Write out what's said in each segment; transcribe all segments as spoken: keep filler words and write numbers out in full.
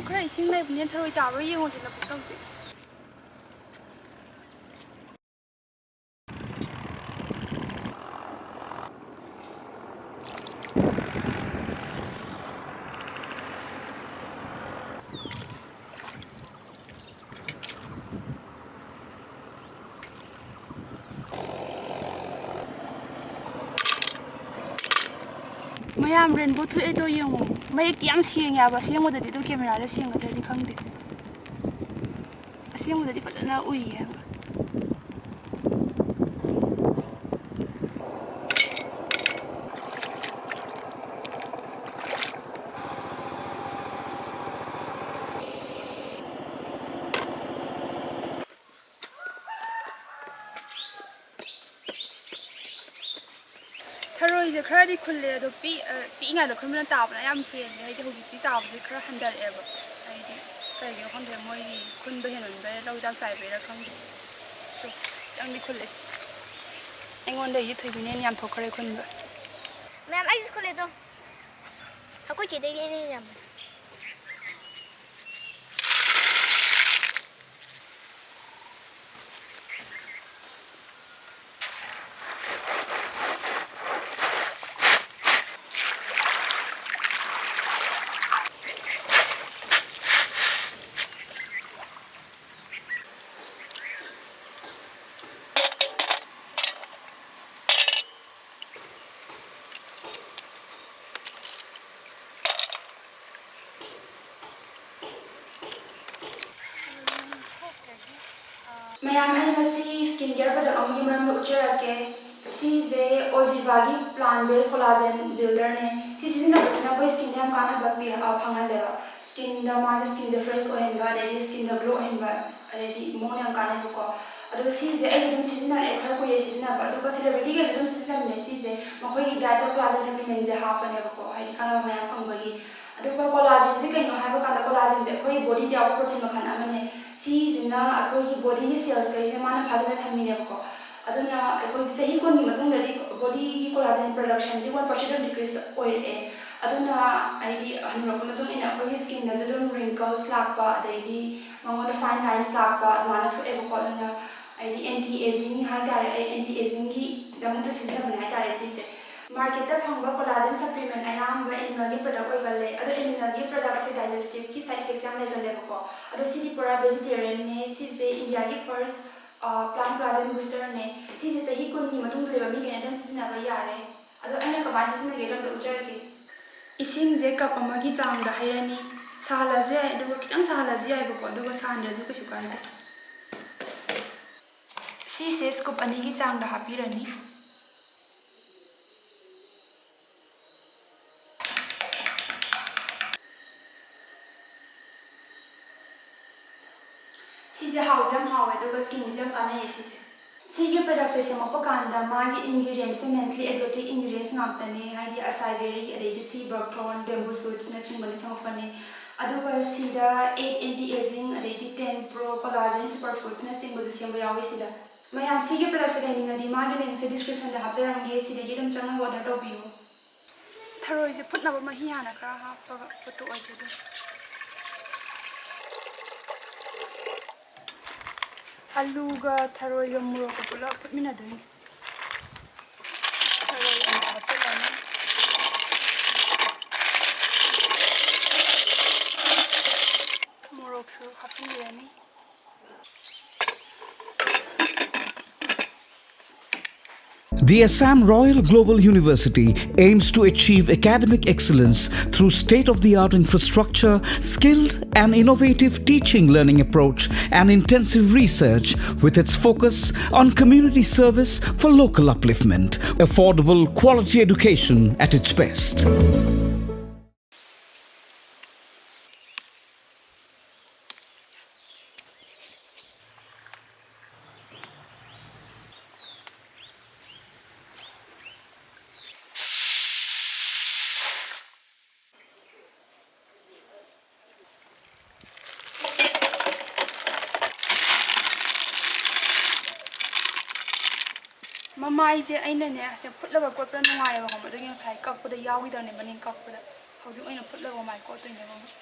ꯈꯔ ꯏꯁꯤꯡ ꯂꯩꯕꯅꯦ, ꯊꯔꯣꯏ ꯇꯥꯕ꯭ꯔꯥ ꯌꯦꯡꯉꯨꯁꯦ ꯂꯧꯕꯨꯛꯇ ꯍꯧꯖꯤꯛ꯫ ꯃꯌꯥꯝ, ꯔꯦꯟꯕꯣ ꯊꯣꯛꯑꯦꯗꯣ ꯌꯦꯡꯉꯣ꯫ ꯃꯌꯦꯛꯇꯤ ꯌꯥꯝ ꯁꯦꯡꯉꯦ ꯍꯥꯏꯕ, ꯑꯁꯦꯡꯕꯗꯗꯤ ꯑꯗꯨ ꯀꯦꯃꯦꯔꯥꯗ ꯁꯦꯡꯒꯗ꯭ꯔꯗꯤ ꯈꯪꯗꯦ꯫ ꯑꯁꯦꯡꯕꯗꯗꯤ ꯐꯖꯅ ꯎꯏꯌꯦ ꯍꯥꯏꯕ꯫ ꯊꯔꯣꯏꯁꯦ ꯈꯔꯗꯤ ꯈꯨꯜꯂꯦ, ꯑꯗꯣ ꯄꯤ-, ꯑ, ꯄꯤꯛꯏꯉꯩꯗ ꯈꯨꯟꯕꯅ ꯇꯥꯕꯅ ꯌꯥꯝ ꯍꯦꯜꯂꯦ꯫ ꯍꯥꯏꯗꯤ ꯍꯧꯖꯤꯛꯇꯤ ꯇꯥꯕꯁꯦ ꯈꯔ ꯍꯟꯊꯔꯛꯑꯦꯕ꯫ ꯍꯥꯏꯗꯤ ꯀꯩꯒꯤꯅꯣ ꯈꯪꯗꯦ, ꯃꯣꯏꯒꯤ ꯈꯨꯟꯕ ꯍꯦꯟꯃꯟꯕꯩꯔꯥ, ꯂꯧ ꯍꯤꯗꯥꯛ ꯆꯥꯏꯕꯩꯔꯥ ꯈꯪꯗꯦ꯫ ꯇꯨ, ꯈꯤꯇꯪꯗꯤ ꯈꯨꯜꯂꯦ꯫ ꯑꯩꯉꯣꯟꯗꯒꯤꯗꯤ ꯊꯣꯏꯕꯤꯅ ꯍꯦꯟꯅ ꯌꯥꯝ ꯊꯣꯛꯈ꯭ꯔꯦ ꯈꯨꯟꯕ꯫ ꯃꯌꯥꯝ, ꯑꯩꯁꯨ ꯈꯨꯜꯂꯦ ꯑꯗꯣ꯫ ꯑꯩꯈꯣꯏ ꯆꯦꯗꯒꯤ ꯑꯩꯅ ꯍꯦꯟꯅ ꯌꯥꯝꯕꯅꯦ꯫ ꯃꯌꯥꯝ, ꯑꯩ ꯉꯁꯤ skin care product ꯑꯃꯒꯤ ꯃꯔꯝꯗ ꯎꯠꯆꯔꯛꯀꯦ꯫ ꯁꯤꯁꯦ Oziva ꯒꯤ plant based collagen builder ꯅꯦ꯫ ꯁꯤ ꯁꯤꯖꯤꯟꯅꯕꯁꯤꯅ ꯑꯩꯈꯣꯏ skin ꯗ ꯌꯥꯝ ꯀꯥꯟꯅꯕ ꯄꯤ-, ꯑ, ꯐꯪꯍꯜꯂꯦꯕ꯫ Skin ꯗ ꯃꯥꯁꯦ skin ꯁꯦ fresh ꯑꯣꯏꯍꯟꯕ, ꯑꯗꯩꯗꯤ skin ꯗ glow ꯑꯣꯏꯍꯟꯕ, ꯑꯗꯩꯗꯤ ꯃꯉꯣꯟꯗ ꯌꯥꯝ ꯀꯥꯟꯅꯩꯕꯀꯣ꯫ ꯑꯗꯣ ꯁꯤꯁꯦ ꯑꯩꯁꯨ ꯑꯗꯨꯝ ꯁꯤꯖꯤꯟꯅꯔꯛꯑꯦ, ꯈꯔ ꯀꯨꯏꯔꯦ ꯁꯤꯖꯤꯟꯅꯕ꯫ ꯑꯗꯨꯒ celebrity ꯈꯩꯁꯨ ꯑꯗꯨꯝ ꯁꯤꯖꯤꯟꯅꯕꯅꯦ ꯁꯤꯁꯦ꯫ ꯃꯈꯣꯏꯒꯤ diet ꯇ collagen supplement ꯁꯦ ꯍꯥꯞꯄꯅꯦꯕꯀꯣ, ꯍꯥꯏꯗꯤ ꯀꯥꯟꯅꯕ ꯃꯌꯥꯝ ꯐꯪꯕꯒꯤ꯫ ꯑꯗꯨꯒ collagen ꯁꯦ ꯀꯩꯅꯣ ꯍꯥꯏꯕ ꯀꯥꯟꯗ, collagen ꯁꯦ ꯑꯩꯈꯣꯏ body ꯗ ꯌꯥꯎꯕ protein ꯃꯈꯜ ꯑꯃꯅꯦ꯫ ꯁꯤꯁꯤꯅ ꯑꯩꯈꯣꯏꯒꯤ body ꯒꯤ cells ꯈꯩꯁꯦ ꯃꯥꯅ ꯐꯥꯖꯤꯜꯂ ꯊꯝꯃꯤꯅꯦꯕꯀꯣ꯫ ꯑꯗꯨꯅ ꯑꯩꯈꯣꯏꯁꯦ ꯆꯍꯤ ꯀꯨꯟꯒꯤ ꯃꯇꯨꯡꯗꯗꯤ body ꯒꯤ collagen production ꯁꯦ one percent decrease ꯑꯣꯏꯔꯛꯑꯦ꯫ ꯑꯗꯨꯅ ꯑꯩꯗꯤ ꯍꯟꯅꯨꯔꯛꯄ ꯃꯇꯨꯡ ꯏꯟꯅ ꯑꯩꯈꯣꯏꯒꯤ skinꯗꯁꯨ ꯑꯗꯨꯝ wrinkles ꯂꯥꯛꯄ, ꯑꯗꯩꯗꯤ ꯃꯉꯣꯟꯗ fine lines ꯂꯥꯛꯄ ꯑꯗꯨꯃꯥꯏꯅ ꯊꯣꯛꯑꯦꯕꯀꯣ꯫ ꯑꯗꯨꯅ ꯑꯩꯗꯤ anti aging ꯍꯥꯏꯇꯥꯔꯦ, ꯑꯩ anti agingꯒꯤꯗꯃꯛꯇ ꯁꯤꯖꯤꯟꯅꯕꯅꯦ ꯍꯥꯏꯇꯥꯔꯦ ꯁꯤꯁꯦ꯫ Marketꯇ ꯐꯪꯕ collagen supplement ꯑꯌꯥꯝꯕ animalꯒꯤ product ꯑꯣꯏꯒꯜꯂꯦ, ꯑꯗꯣ animalꯒꯤ productꯁꯦ digestiveꯀꯤ side effects ꯌꯥꯝ ꯂꯩꯒꯜꯂꯦꯕꯀꯣ꯫ ꯑꯗꯣ ꯁꯤꯗꯤ ꯄꯨꯔꯥ vegetarianꯅꯦ꯫ ꯁꯤꯁꯦ Indiaꯒꯤ first plant collagen boosterꯅꯦ꯫ ꯁꯤꯁꯦ ꯆꯍꯤ ꯀꯨꯟꯒꯤ ꯃꯇꯨꯡꯗ ꯂꯩꯕ ꯃꯤꯈꯩꯅ ꯑꯗꯨꯝ ꯁꯤꯖꯤꯟꯅꯕ ꯌꯥꯔꯦ꯫ ꯑꯗꯣ ꯑꯩꯅ ꯀꯃꯥꯏꯅ ꯁꯤꯖꯤꯟꯅꯒꯦ ꯑꯝꯇ ꯎꯠꯆꯔꯛꯀꯦ꯫ ꯏꯁꯤꯡꯁꯦ cup ꯑꯃꯒꯤ ꯆꯥꯡꯗ ꯍꯩꯔꯅꯤ꯫ ꯁꯥꯍꯜꯂꯁꯨ ꯌꯥꯏ, ꯑꯗꯨꯒ ꯈꯤꯇꯪ ꯁꯥꯍꯜꯂꯁꯨ ꯌꯥꯏꯕꯀꯣ, ꯑꯗꯨꯒ ꯁꯥꯍꯟꯗ꯭ꯔꯁꯨ ꯀꯩꯁꯨ ꯀꯥꯏꯗꯦ꯫ ꯁꯤꯁꯦ scoop ꯑꯅꯤꯒꯤ ꯆꯥꯡꯗ ꯍꯥꯞꯄꯤꯔꯅꯤ꯫ ꯁꯤꯁꯦ ꯍꯥꯎꯁꯨ ꯌꯥꯝ ꯍꯥꯎꯋꯦ, ꯑꯗꯨꯒ skinꯒꯤꯁꯨ ꯌꯥꯝ ꯀꯥꯟꯅꯩꯌꯦ ꯁꯤꯁꯦ꯫ ꯁꯤꯒꯤ productꯁꯦ ꯁꯦꯝꯃꯛꯄ ꯀꯥꯟꯗ ꯃꯥꯒꯤ ingredientsꯁꯦ mainly exotic ingredients ꯉꯥꯛꯇꯅꯦ, ꯍꯥꯏꯗꯤ acai berry, ꯑꯗꯩꯗꯤ sea buckthorn, bamboo shootsꯅꯆꯤꯡꯕꯅ ꯁꯦꯝꯃꯛꯄꯅꯦ꯫ ꯑꯗꯨꯒ ꯁꯤꯗ egg anti aging, ꯑꯗꯩꯗꯤ ten pro collagen superfoodꯅꯆꯤꯡꯕꯁꯨ ꯁꯦꯝꯕ ꯌꯥꯎꯋꯤ ꯁꯤꯗ꯫ ꯃꯌꯥꯝ ꯁꯤꯒꯤ productꯁꯦ ꯂꯩꯅꯤꯡꯉꯗꯤ ꯃꯥꯒꯤ linkꯁꯦ descriptionꯗ ꯍꯥꯞꯆꯔꯝꯒꯦ, ꯁꯤꯗꯒꯤ ꯑꯗꯨꯝ ꯆꯪꯉꯒ order ꯇꯧꯕꯤꯌꯨ꯫ ꯊꯔꯣꯏꯁꯦ ꯐꯨꯠꯅꯕ ꯃꯍꯤ ꯍꯥꯟꯅ ꯈꯔ ꯍꯥꯞꯄꯒ ꯐꯨꯠꯇꯣꯛꯑꯁꯦ ꯑꯗꯨꯝ꯫ ꯑꯂꯨꯒ ꯊꯔꯣꯏꯒ ꯃꯣꯔꯣꯛꯀ ꯄꯨꯂꯞ ꯐꯨꯠꯃꯤꯟꯅꯗꯣꯏꯅꯤ꯫ ꯊꯔꯣꯏ ꯑꯃꯨꯛ ꯍꯥꯞꯆꯤꯜꯂꯅꯤ꯫ ꯃꯣꯔꯣꯛꯁꯨ ꯍꯥꯞꯆꯤꯟꯕꯤꯔꯅꯤ꯫ The Assam Royal Global University aims to achieve academic excellence through state-of-the-art infrastructure, skilled and innovative teaching learning approach, and intensive research with its focus on community service for local upliftment. Affordable, quality education at its best. ꯃꯥꯏꯁꯦ ꯑꯩꯅꯅꯦ, ꯑꯁꯦ ꯐꯨꯠꯂꯒ ꯀꯣꯠꯄꯅ ꯅꯨꯡꯉꯥꯏꯌꯦꯕ, ꯈꯪꯕ꯭ꯔꯥ? ꯑꯗꯨꯒꯤ ꯉꯁꯥꯏ ꯀꯛꯄꯗ ꯌꯥꯎꯈꯤꯗꯕꯅꯦ, ꯃꯅꯤꯡ ꯀꯛꯄꯗ꯫ ꯍꯧꯖꯤꯛ ꯑꯣꯏꯅ ꯐꯨꯠꯂꯒ ꯃꯥꯏ ꯀꯣꯠꯇꯣꯏꯅꯦꯕ ꯑꯃꯨꯛ꯫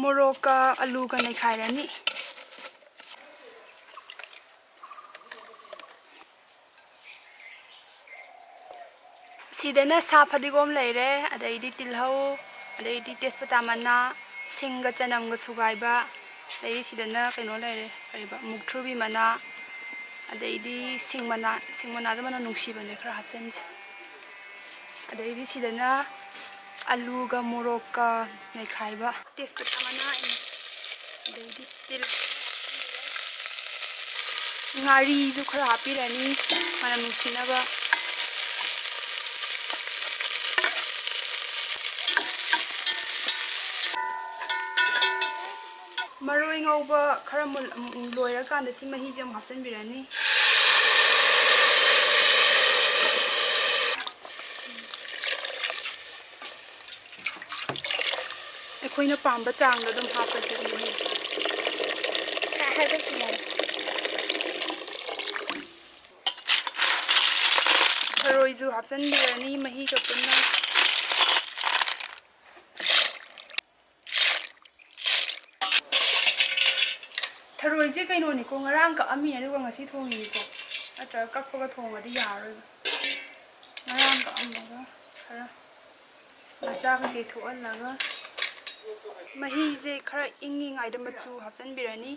ꯃꯣꯔꯣꯛꯀ ꯑꯂꯨꯒ ꯅꯩꯈꯥꯏꯔꯅꯤ꯫ ꯁꯤꯗꯅ ꯁꯥ ꯐꯗꯤꯒꯣꯝ ꯂꯩꯔꯦ, ꯑꯗꯩꯗꯤ ꯇꯤꯜꯍꯧ, ꯑꯗꯩꯗꯤ ꯇꯦꯖꯄꯇꯥ ꯃꯅꯥ, ꯁꯤꯡꯒ ꯆꯅꯝꯒ ꯁꯨꯒꯥꯏꯕ, ꯑꯗꯩꯗꯤ ꯁꯤꯗꯅ ꯀꯩꯅꯣ ꯂꯩꯔꯦ, ꯀꯔꯤꯕ, ꯃꯨꯛꯊ꯭ꯔꯨꯕꯤ ꯃꯅꯥ, ꯑꯗꯩꯗꯤ ꯁꯤꯡ ꯃꯅꯥ, ꯁꯤꯡ ꯃꯅꯥꯗꯣ ꯃꯅꯝ ꯅꯨꯡꯁꯤꯕꯅꯦ, ꯈꯔ ꯍꯥꯞꯆꯤꯟꯁꯦ꯫ ꯑꯗꯩꯗꯤ ꯁꯤꯗꯅ ꯑꯂꯨꯒ ꯃꯣꯔꯣꯛꯀ ꯅꯩꯈꯥꯏꯕ, ꯇꯦꯖꯄꯇꯥ ꯃꯅꯥ, ꯑꯗꯩꯗꯤ ꯇꯤꯜ, ꯉꯥꯔꯤꯁꯨ ꯈꯔ ꯍꯥꯞꯄꯤꯔꯅꯤ, ꯃꯅꯝ ꯅꯨꯡꯁꯤꯅꯕ꯫ ꯃꯔꯣꯏ ꯉꯧꯕ ꯈꯔ ꯃꯨꯜ-, ꯂꯣꯏꯔꯀꯥꯟꯗ ꯁꯤ ꯃꯍꯤꯁꯦ ꯑꯃꯨꯛ ꯍꯥꯞꯆꯤꯟꯕꯤꯔꯅꯤ꯫ ꯑꯩꯈꯣꯏꯅ ꯄꯥꯝꯕ ꯆꯥꯡꯗ ꯑꯗꯨꯝ ꯍꯥꯞꯄꯁꯦ ꯃꯍꯤ꯫ ꯊꯔꯣꯏꯁꯨ ꯍꯥꯞꯆꯤꯟꯕꯤꯔꯅꯤ ꯃꯍꯤꯒ ꯄꯨꯟꯅ꯫ ꯊꯔꯣꯏꯁꯦ ꯀꯩꯅꯣꯅꯤꯀꯣ, ꯉꯔꯥꯡ ꯀꯛꯑꯝꯃꯤꯅꯦ ꯑꯗꯨꯒ ꯉꯁꯤ ꯊꯣꯡꯉꯤꯅꯤꯀꯣ, ꯅꯠꯇ꯭ꯔꯒ ꯀꯛꯄꯒ ꯊꯣꯡꯉꯗꯤ ꯌꯥꯔꯔꯣꯏꯕ꯫ ꯉꯔꯥꯡ ꯀꯛꯑꯝꯃꯒ ꯈꯔ ꯃꯆꯥ ꯀꯩꯀꯩ ꯊꯣꯛꯍꯜꯂꯒ, ꯃꯍꯤꯁꯦ ꯈꯔ ꯏꯪꯉꯤꯉꯩꯗ ꯃꯆꯨ ꯍꯥꯞꯆꯤꯟꯕꯤꯔꯅꯤ꯫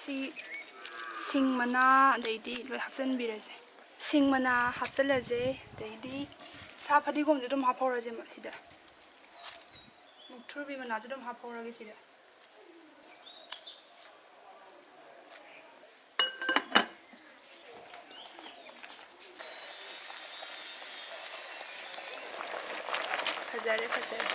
ꯁꯤ ꯁꯤꯡ ꯃꯅꯥ, ꯑꯗꯩꯗꯤ ꯂꯣꯏ ꯍꯥꯞꯆꯤꯟꯕꯤꯔꯁꯦ꯫ ꯁꯤꯡ ꯃꯅꯥ ꯍꯥꯞꯆꯤꯜꯂꯁꯦ, ꯑꯗꯩꯗꯤ ꯁꯥ ꯐꯗꯤꯒꯣꯝꯁꯨ ꯑꯗꯨꯝ ꯍꯥꯞꯍꯧꯔꯁꯦ ꯁꯤꯗ꯫ ꯃꯨꯛꯊ꯭ꯔꯨꯕꯤ ꯃꯅꯥꯁꯨ ꯑꯗꯨꯝ ꯍꯥꯞꯍꯧꯔꯒꯦ ꯁꯤꯗ꯫ ꯐꯖꯔꯦ, ꯐꯖꯔꯦ꯫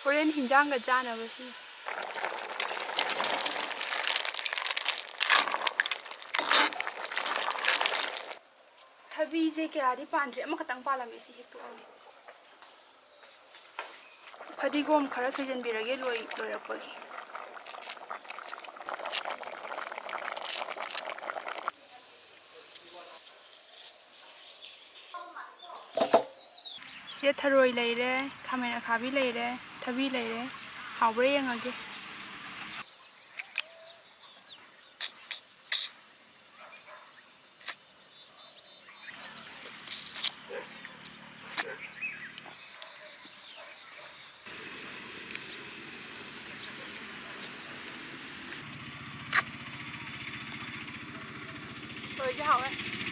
ꯍꯣꯔꯦꯟ ꯍꯤꯟꯖꯥꯡꯒ ꯆꯥꯅꯕꯁꯤꯅ꯫ ꯊꯕꯤꯁꯦ ꯀꯌꯥꯗꯤ ꯄꯥꯟꯗ꯭ꯔꯤ, ꯑꯃꯈꯛꯇꯪ ꯄꯥꯜꯂꯝꯃꯦ, ꯁꯤ ꯍꯦꯛꯇꯣꯛꯑꯒꯦ꯫ ꯐꯗꯤꯒꯣꯝ ꯈꯔ ꯁꯣꯏꯖꯟꯕꯤꯔꯒꯦ ꯂꯣꯏ-, ꯂꯣꯏꯔꯛꯄꯒꯤ꯫ ꯁꯤꯗ ꯊꯔꯣꯏ ꯂꯩꯔꯦ, ꯈꯥꯃꯦꯟ ꯑꯈꯥꯕꯤ ꯂꯩꯔꯦ, ꯊꯕꯤ ꯂꯩꯔꯦ꯫ ꯍꯥꯎꯕ꯭ꯔꯥ ꯌꯦꯡꯉꯒꯦ꯫ ꯊꯔꯣꯏꯁꯦ ꯍꯥꯎꯋꯦ꯫